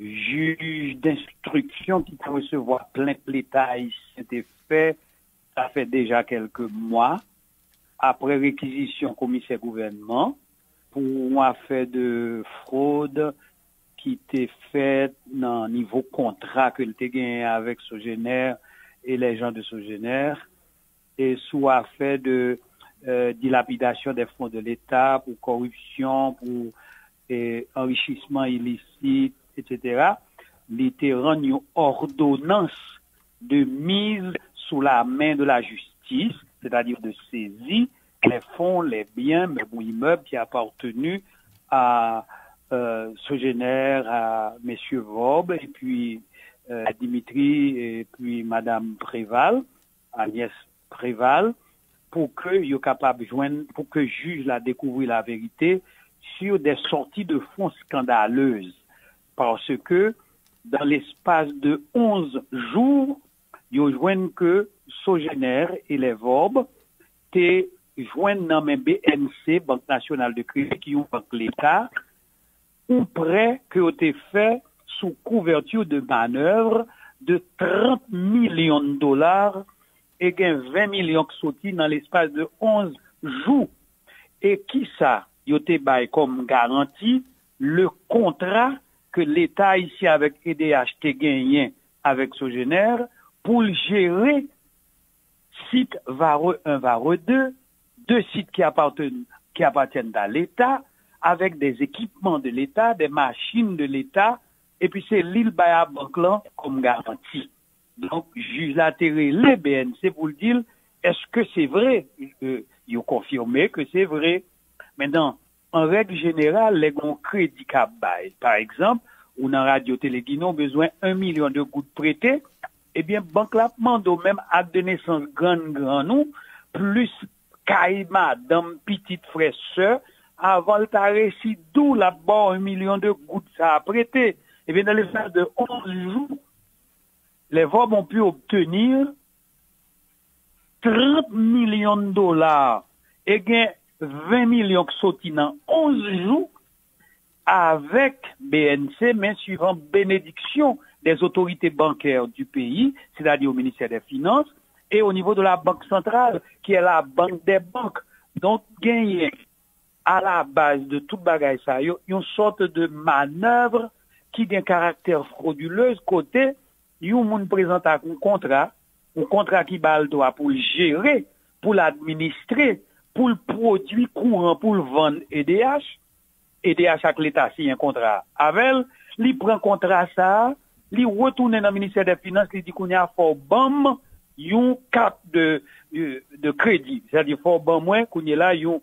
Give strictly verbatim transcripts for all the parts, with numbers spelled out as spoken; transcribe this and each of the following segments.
Jij denstriksyon ki te resevwa plent Leta ayisyen te fè, sa fè deja kèlke mwa, apre rekizisyon komisè gouvènman pou yon afè de fwod ki te fèt nan nivo kontra ke l te genyen avèk Sogener e les gens de Sogener, e sou afè de euh, dilapidasyon de fon de Leta, pou kòripsyon, pou eh, anrichisman ilisit, etsetera, li te rann yon òdonans de mise sous la main de la justice, c'est-à-dire de saisie les fonds, les biens, meubles ou immeubles qui appartenaient à euh, Sogener, à Monsieur Vorbe, et puis euh, Dimitri, et puis Madame Préval, Agnès Préval, pou ke yo kapab jwenn, pou ke jij la dekouvri la verite sur des sorties de fonds scandaleuses. Parce que dans l'espace de onze jours, yo jwenn ke Sogener e Levòb te jwenn nan men B N C, Bank Nasyonal de Kredi, ki yon bank leta, yon prè ke yo te fè sou couverture de manœuvre de trant milyon dola e gen ven milyon k soti nan lespas de onz jou. E kisa yo te bay kòm garanti? Le kontra ke Leta ayisyen avèk E D H te genyen avèk Sogener pou l jere sit Varreux un, Varreux deux, de sit ki apatèn, ki apatèn a Leta, avèk de ekipman de Leta, de machin de Leta, epi se li l bay a bank lan kòm garanti. Donk, jij la te rele B N C pou l di l, èske se vre? Euh, yo konfime ke se vre. Mentnan, an règ jeneral, lè gen yon kredi k ap bay, pa egzanp, ou nan radyo tele Ginen, ou bezwen yon milyon de goud prete, ebyen, bank la ap mande w menm ak de nesans grann grann ou, plis kay, madanm, pitit, frè, sè, avan l ta resi di w l ap ba w yon milyon de goud sa a prete. Ebyen, nan lespas de onz jou, les Vorbe ont pu obtenir trant milyon dola e gen ven milyon k soti nan onz jou avèk B N C, men suivant bénédiction des autorités bancaires du pays, c'est-à-dire au ministère des Finances et au niveau de la Banque centrale, qui est la banque des banques. Donk, genyen a la baz de tout bagay sa yo, yon sòt de manèv ki gen karaktè frodilez kote yon moun prezante ak yon kontra, yon kontra ki ba l dwa pou l jere, pou l administre, pou l pwodui kouran, pou l vann E D H, E D H ak Leta siyen kontra avè l, li pran kontra sa a, li retounen nan ministè dè finans, li di kounye a fò w ban m yon kat de, de, de kredi, sètadi fò w ban mwen kounye la yon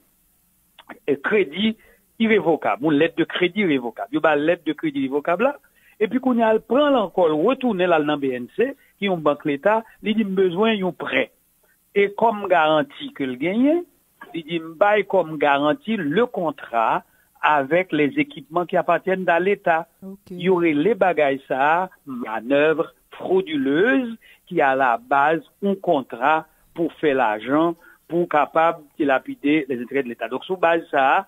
eh, kredi irevokab, yon lèt de kredi irevokab. Yo ba l lèt de kredi irevokab la, epi kounye a l pran l ankò, l retounen l al nan B N C, ki yon bank leta, li di m bezwen yon prè. E kòm garanti ke l genyen, li di m bay kòm garanti le kontra avèk les équipements qui appartiennent à l'État. Yo rele bagay sa a manèv frodilez ki a la baz yon kontra pou fè lajan, pou kapab dilapide les intérêts de l'État. Donk, sou baz sa a,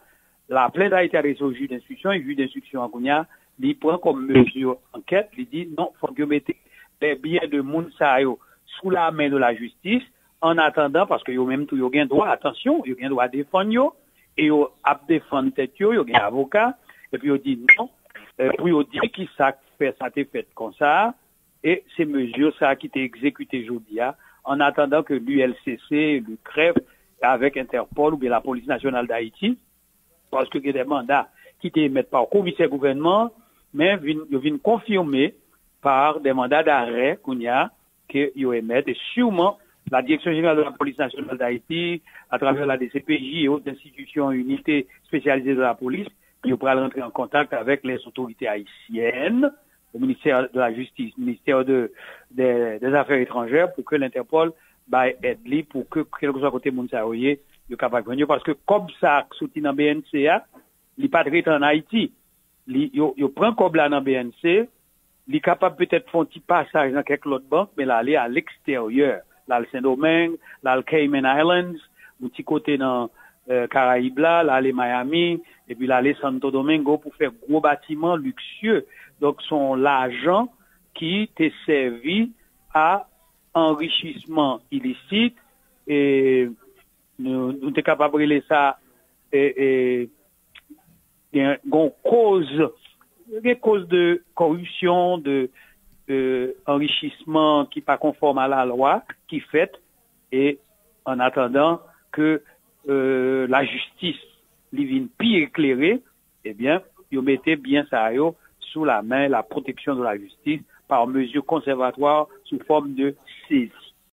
laplent a été adrese o jij denstriksyon, e jij denstriksyon an kounye a, li pran kòm mezi ankèt, li di non, fòk yo mete les biens de moun sa yo sous la main de la justice, an atandan, paske yo menm tou yo gen dwa, atansyon, yo gen dwa defann yo, e yo ap defann tèt yo, yo gen avoka, epi yo di non, eh, pou yo di ki sa k fè sa te fèt konsa, e se mezi sa ki te egzekite jodi a, an atandan ke l'U L C C, le CREF, avèk Entèpòl oubyen Lapolis Nasyonal Dayiti, paske gen de manda ki te emèt pa komisè gouvènman, men vin, yo vin konfime pa de manda darè kounye a ke yo emèt, e siman la Direction Générale de la Police Nationale d'Haïti, à travers la D C P J et autres institutions, unités spécialisées de la police, yo pral rantre an kontak avèk les autorités haïtiennes, le ministère de la Justice, ministère de, de, des Affaires étrangères, pou ke l'Interpol bay èd li, pou ke, kèlkeswa kote moun sa yo ye, yo kapab jwenn yo, paske kòb sa k soti nan B N C a, li pa t rete an Ayiti. Li, yo, yo pran kòb la nan B N C, li kapab petèt fè yon ti pasaj nan kèk lòt bank, men l ale a leksteryè. L al Sendomeng, l al Cayman Islands, yon ti kote nan eh, Karayib la, l ale Miami, epi l ale Santo Domingo pou fè gwo batiman liksye. Donk, se yon lajan ki te sèvi a anrichisman ilisit, e nou, nou te kapab rele sa, e, e, gen, gen koz, gen koz de koripsyon, de, de anrichisman ki pa konfòm a la lwa ki fèt, e an atandan ke, e, lajistis li vin pi eklere, ebyen, yo mete byen sa yo sou la men la protection de la justice par mesure conservatoire sous forme de sezi.